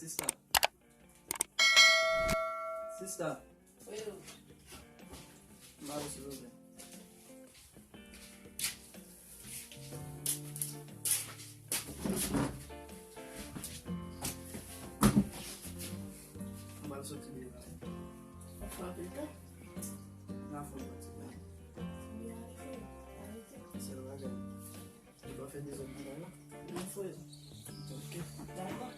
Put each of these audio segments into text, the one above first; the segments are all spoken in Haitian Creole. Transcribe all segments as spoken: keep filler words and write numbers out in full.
Sista. Sista. Wi. M ba ou silvouplè. M pral soti deyò la. Sa fè anpil tan. N a fè yon ti bagay. Byen ale, frè. Arete. Sèl bagay. Ou pa fè dezòd nan kay la? Non, frè. Ok. Dakò.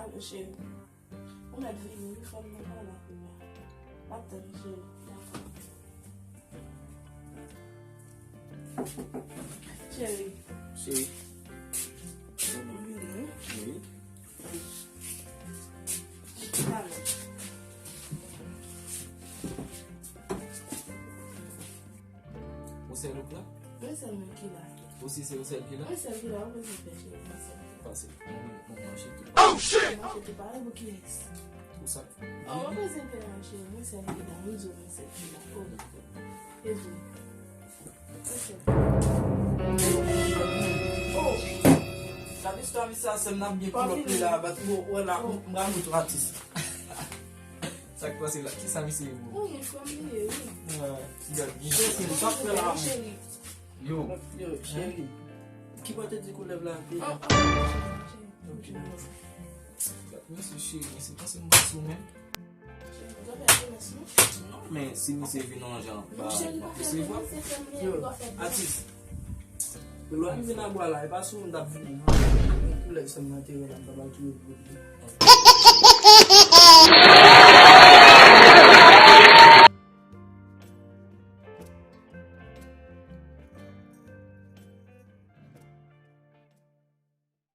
Alo, cheri. Ou mèt vini, wi, fò m nan kay la kounye a. M ap tann ou, cheri. Dakò. Cheri. Cheri. Ou vini, wi. Wi. Ou sèl ou k la? Mwen sèl mwen ki la. Ou si se ou sèl ki la? Mwen sèl ki la, ou bezwen pè cheri, mwen sèl ki la. Pase, mwen, mwen mache tou. Oh shit! Mache tou, pale pou kiyès? Ou sa? Oh, mwen bezwen pè la, cheri, mwen sèl ki la, mwen di w mwen sèl ki la. Oh, e vre. Oh! Gade istwa misye a, sèm nan ap byen pulòp li la, bat mo, wè la, m pral montre w atis. Sa k pase la? Kisa misye ye, bro? Wi, frè m li ye, wi. Ah, gad, misye sa fè la. Cheri. Yo. Yo, cheri. Ki bò te di koulèv la te ye? Ah, ah, cheri, cheri, cheri. Ok. Gad, mesye cheri, mesye, pase m pase w menm. Non, men si misye vin nan jan, ba, m ap resevwa. Yo, atis. Lè w rive nan bwa la, e pa sou m t ap vini, non. Yon koulèv sèm nan te wè la, m t ap al touye pou li.